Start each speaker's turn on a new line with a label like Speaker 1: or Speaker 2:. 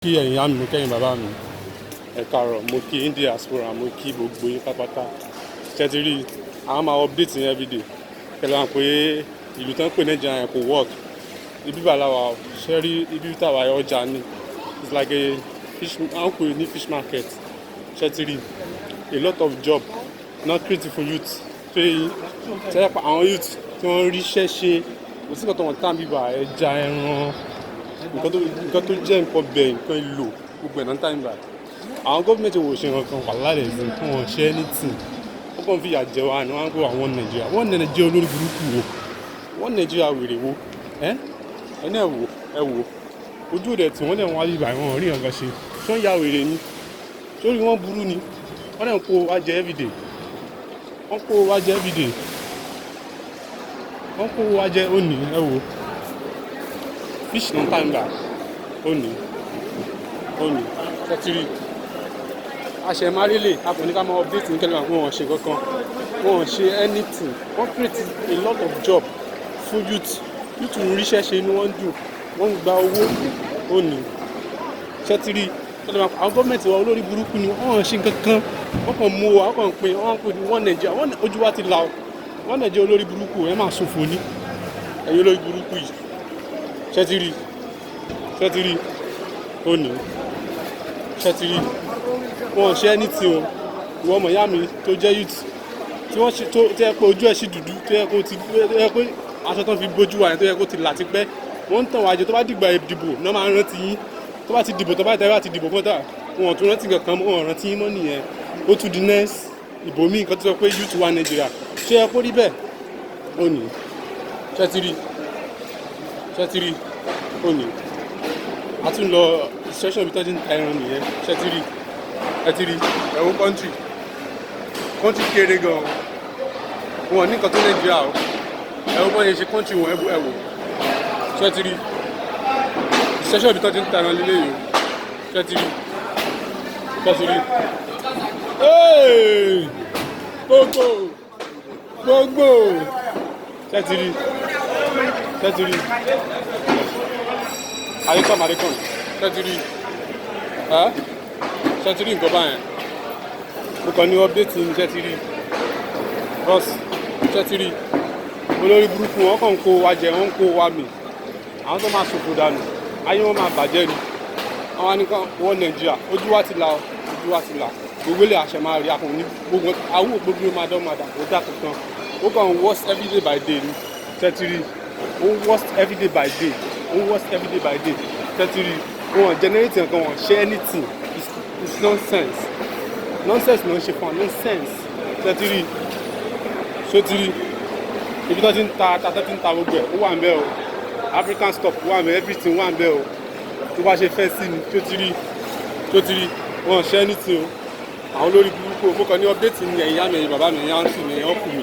Speaker 1: Kí ẹ̀yin ìyá mi, mo kẹ́yìn bàbá mi, ẹ káàárọ̀. Mo kí in diaspora, mo kí gbogbo yín pátápátá. Ṣé ti rí? Àwọn máa update yín everyday. Kẹlẹ́ wọn pé ìlú tó ń pè Nàìjíríà yẹn kò work. Ibi bàlá wa, ṣe rí ibi táwa, ọjà ni. It's like a fish, àwọn pè ní fish market. Ṣé ti rí? A lot of job not created for youth. Ṣé ṣe pa àwọn youth tí wọ́n rí iṣẹ́ ṣe? Kò sí nǹkan tó wọ́n tàn bíbà, ẹja, ẹran, nǹkan tó jẹ́ nǹkan bẹ̀, nǹkan èlò, gbogbo ẹ̀ náà ń tà níbà. Àwọn gọ́ọ̀mẹ̀ntì wò ṣe nǹkan wà lálẹ́ sí, wọn ṣe anything. Wọ́n kàn fi ìyà jẹ wá ni. Wọ́n á pè àwọn Nàìjíríà, wọ́n Nàìjíríà olórí burúkú wo, wọ́n Nàìjíríà wèrè wo. Ẹ ẹ náà wò, ẹ wò ojú òde tí wọ́n dẹ̀ wọ́n á bíbà, wọn rí nǹkan ṣe. Ṣé wọ́n ya wèrè ni? Sórí wọn burú ni? Wọ́n dẹ̀ ń kó wa jẹ everyday, wọ́n kó wa jẹ everyday, wọ́n kó wa jẹ. Ó ní ẹ wò, fish náà tá ń gbà. Ó ní tẹ́tírì àṣẹmárélè. A kò ní ká máa update ní kẹ́lẹ́ wọn. Wọn ṣe kankan, wọn ò ṣe anything. Wọ́n create a lot of job fún youth. Youth ń ríṣẹ́ ṣe, inú wọn ń dùn, wọ́n ń gba owó. Ó ní ṣẹ́tírì àwọn gọ́ọ̀mẹ̀ntì wa, olórí burúkú ni wọ́n. Ṣe nǹkan kan, wọ́n kàn mú wa, wọ́n kàn pín, wọ́n pè ní wọ́n Nàìjíríà. Wọ́n ojú wa ti là ó. Wọ́n Nàìjíríà olórí burúkú, ẹ máa ṣòfò ní ẹ̀yin olórí burúkú yìí. Ṣẹ́tírì, ṣẹ́tírì, ó ní ṣẹ́tírì wọn ṣe anything o. Ìwọ ọmọ ìyá mi tó jẹ́ youth tí wọ́n ṣe tó yẹ pé ojú ẹ̀ sì dúdú, tó yẹ kó ti, tó yẹ pé aṣọ tó ń fi bójú wa yẹn, tó yẹ kó ti là ti pẹ́. Wọ́n ń tàn wá jẹ. Tó bá dìgbà ìdìbò náà máa ń rántí yín. Tó bá ti dìbò, tó bá tẹ́ bá ti dìbò fún ta, wọn ò tún rántí kankan mọ́, wọn ò rántí yín mọ́ nìyẹn. Ó tún di next ìbò míì. Nǹkan tó sọ pé youth wa Nàìjíríà, ṣé ẹ kó rí bẹ́ẹ̀? Ó ní ṣé ti rí? Ṣé ti rí? Ó ní a tún lọ section ibi tó ti ń ta ẹran nìyẹn. Ṣé ti rí? Ẹ ti rí? Ẹ wo country. Country kéré gan, wọn ní nǹkan tó Nàìjíríà o. Ẹ wo bọ́n ṣe ṣe country wọn. Ẹ wo, ẹ wò. Ṣé ti rí? Section ibi tó ti ń ta ẹran lílé yìí o. Ṣé ti rí? Ṣé ti rí? Hey! Gbogbo gbogbo, ṣé ti rí? Ṣé ti rí? Àríkàn àríkàn. Ṣé ti rí? Ẹ ṣé ti rí nǹkan báyẹn? Mo kàn ní update ní. Ṣé ti rí bros? Ṣé ti rí? Olórí burúkú, wọn kàn ń kó wa jẹ, wọn ń kó wa mì. Àwọn tó máa ṣòfò dànù, ayé wọn máa bàjẹ́ ni. Àwọn nìkan wọn Nàìjíríà, ojú wa ti là, ojú wa ti là. Gbogbo ilé àṣẹ máa rí akùn ní gbogbo awó, gbogbo máa dán, máa dà, kó dà kankan. Ó kàn worst every day by day ni. Ṣé ti rí? Ó worst every day by day, ó worst every day by day. Ṣé ti rí? Wọn generate nǹkan, wọn ṣe anything. It's nonsense, nonsense ló ń ṣe fún wa, nonsense. Ṣé ti rí? Ṣé ti rí ibi tó ti ń ta ata, tó ti ń ta gbogbo ẹ̀? Ó wà ń bẹ̀ o. African stop wà ń bẹ̀, everything wà ń bẹ̀ o. Tó bá ṣe fẹ́ sí ni. Tó ti rí? Tó ti rí? Wọn ṣe anything o. Àwọn olórí burúkú. Mo kàn ní update ní. Ẹ̀yin ìyá mi, ẹ̀yin bàbá mi, ẹ̀yin aunty mi, ẹ̀yin uncle mi.